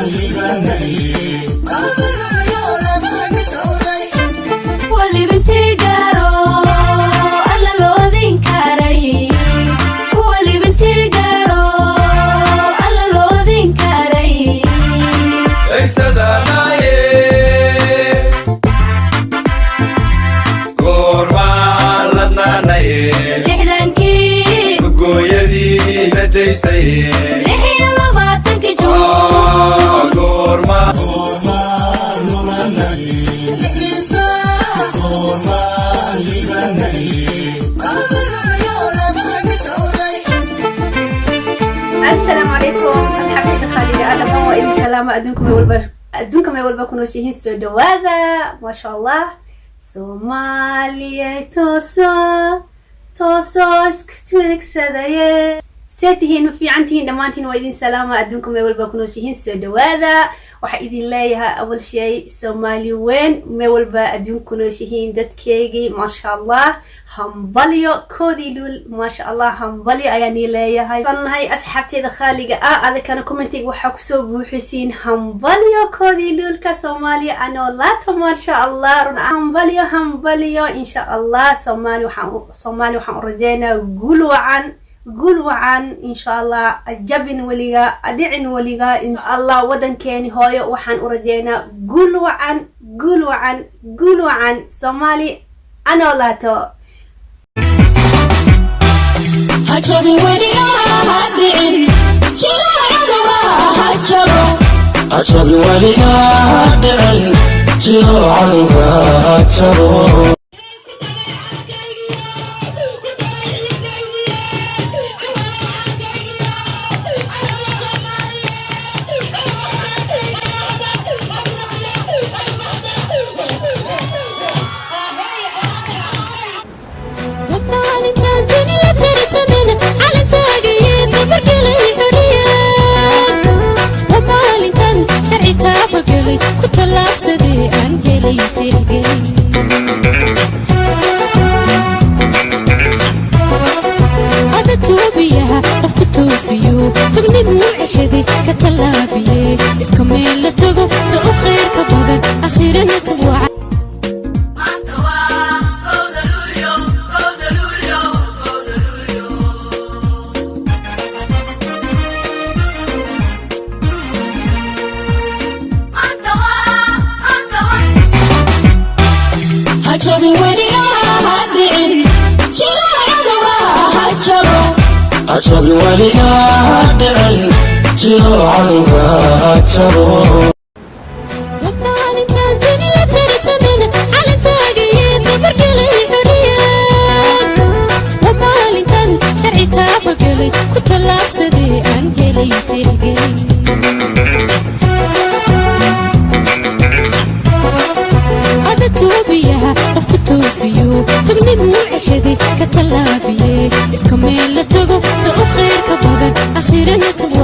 Liibanay. Kuwa libintii gaaro alla loodin karay, kuwa libintii gaaro alla loodin karay. Daysadanaye, goormaan ladnaanaye? 60-kii. Gooyadii na daysaye. 26-kii Juun. Goormaan. Goormaan lulanay? Goormaan liibanay? Asalaamu calaykum, asxaabtayda khaaliga ah dhammaan, waa idin salaama. Adduunka meel walba ku nooshihiin, soo dhawaada. Maasha Allah, Soomaaliya tooso tooso, isku tuugsadaye. See tihiin? Ma fiican tihiin? Dhammaantiin waa idin salaama. Adduunka meel walba ku nooshihiin, soo dhawaada. Waxaa idin leeyahay awal shay, Soomaali weyn meel walba adduunka ku nooshihiin, dadkeygii, maasha Allah, hambalyo koodii luul. Maasha Allah, hambalyo ayaa nii leeyahay. Sannahay asxaabteeda khaaliga ah, adakana commentiga waxaa kusoo buuxisiin hambalyo koodii luulka Soomaaliya anoo laato. Maasha Allah, run hambalyo, hambalyo. Insha Allah Soomaali waxaan u rajeynaa guul wacan, guul wacan, insha Allah. Ajabin weliga, adhicin weliga, insha Allah. Wadankeeni hooyo waxaan u rajeynaa guul wacan, guul wacan, guul wacan. Soomaali anoo laato. Hajabin weligaa, ha dhicin, jiro cadowga ha jabo. Hajabin weligaa, ha dhicin, jiro cadowga ha jabo. Maalintaan dunida tartamin calantaagayee dabargelay xoriyad, waa maalintan sharci taabagelay, ku tallaabsadee aan helay tixgelin. Ada toobiyaha qofku toosiyo, tugnimuu ceshaday ka tallaabiye, ifka meel la tago ta u khayrka badan, akhirana tugwaca. Maanta waa 1-da Luulyo, 1-da Luulyo, 1-da Luulyo. Maanta waa, maanta waa. Hajabin weligaa, ha dhicin, jiro cadowga ha jabo. Hajabin weligaa, ha dhicin, jiro cadowga ha jabo. Maalintaan dunida tartamin calantaagayee dabargelay xoriyad, waa maalintan sharci taabagelay, ku tallaabsadee aan helay tixgelin. Ada toobiyaha qofku toosiyo, tugnimuu ceshaday ka tallaabiye, ifka meel la tago ta u khayrka badan, akhirana tugwaca.